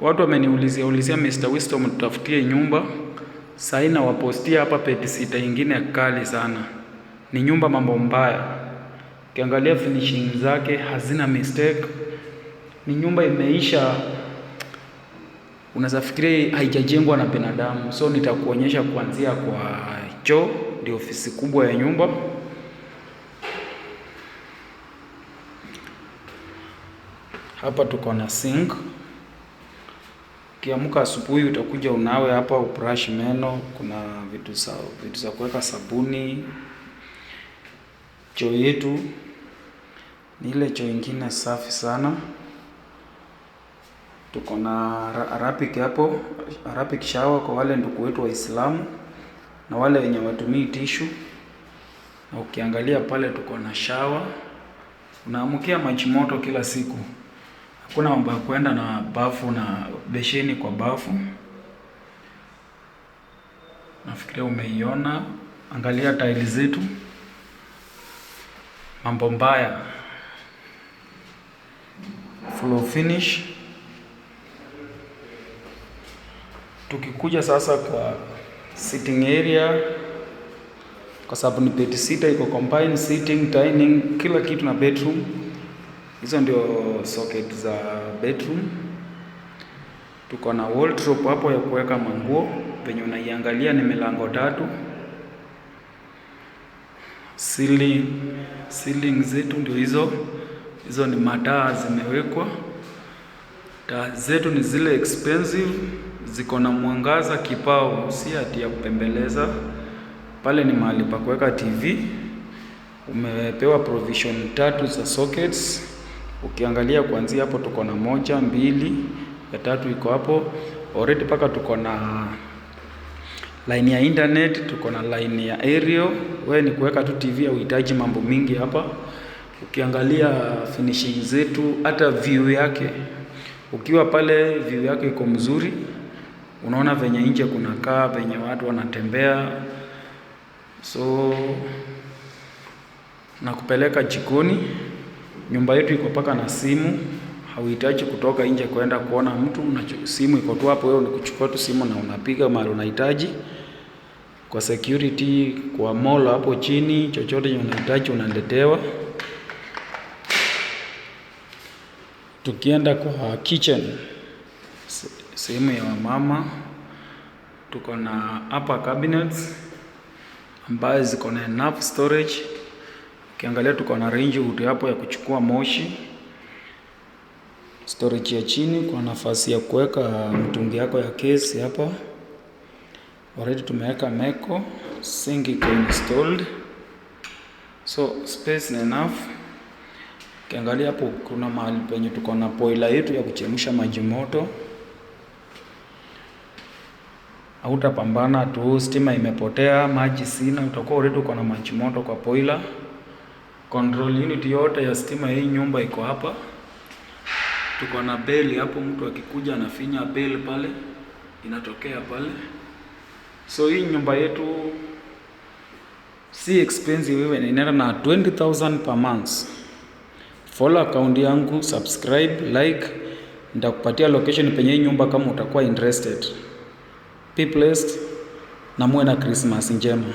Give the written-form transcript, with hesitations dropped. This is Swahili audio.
Watu wameniulizia ulizia, Mr. Wisdom, tutafutie nyumba. Sahii nawapostia hapa bedsitter ingine kali sana. Ni nyumba mambo mbaya. Ukiangalia finishing zake hazina mistake. Ni nyumba imeisha, unaweza fikiria haijajengwa na binadamu. So nitakuonyesha kuanzia kwa choo, ndio ofisi kubwa ya nyumba. Hapa tuko na sink. Ukiamka asubuhi utakuja unawe hapa, ubrush meno. Kuna vitu za kuweka sabuni. Choo yetu ni ile choo ingine safi sana. Tuko na Arabic hapo, Arabic shower kwa wale ndugu wetu Waislamu na wale wenye watumii tissue. Na ukiangalia pale tuko na shower. Unaamkia maji moto kila siku. Hakuna mambo ya kuenda na bafu na besheni kwa bafu. Nafikiria umeiona. Angalia tile zetu. Mambo mbaya. Floor finish. Tukikuja sasa kwa sitting area, kwa sababu ni bedsitter iko combined sitting, dining, kila kitu na bedroom. Hizo ndio socket za bedroom. Tuko na wardrobe hapo ya kuweka manguo. Venye unaiangalia ni milango tatu. Ceiling zetu ndio hizo. Hizo ni mataa zimewekwa. Taa zetu ni zile expensive, ziko na mwangaza kibao, si ati ya kupembeleza. Pale ni mahali pa kuweka TV. Umepewa provision tatu za sockets. Ukiangalia kuanzia hapo tuko na moja, mbili, ya tatu iko hapo. Already paka tuko na line ya internet, tuko na line ya aerial. Wewe ni kuweka tu TV, hauhitaji mambo mingi hapa. Ukiangalia finishing zetu, hata view yake, ukiwa pale view yake iko mzuri. Unaona venye nje kunakaa, venye watu wanatembea. So na kupeleka jikoni. Nyumba yetu iko paka na simu, hauhitaji kutoka nje kwenda kuona mtu, na simu iko tu hapo, wewe ni kuchukua tu simu na unapiga mahali unahitaji. Kwa security, kwa mall hapo chini, chochote chenye unahitaji unaletewa. Tukienda kwa kitchen, sehemu ya wamama, tuko na upper cabinets ambayo ziko na enough storage. Ukiangalia tuko na range hood hapo ya kuchukua moshi. Storage ya chini kwa nafasi ya kuweka mtungi yako ya gesi hapa. Already tumeweka meko, sink iko installed. So space ni enough. Ukiangalia hapo kuna mahali penye tuko na boiler yetu ya kuchemsha maji moto. Hautapambana tu stima imepotea, maji sina, utakuwa already uko na maji moto kwa boiler. Control unit yote ya stima hii nyumba iko hapa. Tuko na bell hapo, mtu akikuja anafinya bell pale, inatokea pale. So hii nyumba yetu si expensive, even inaenda na 20,000 per month. Follow account yangu, subscribe, like, nitakupatia location penye hii nyumba kama utakuwa interested. Be blessed na muwe na Christmas njema.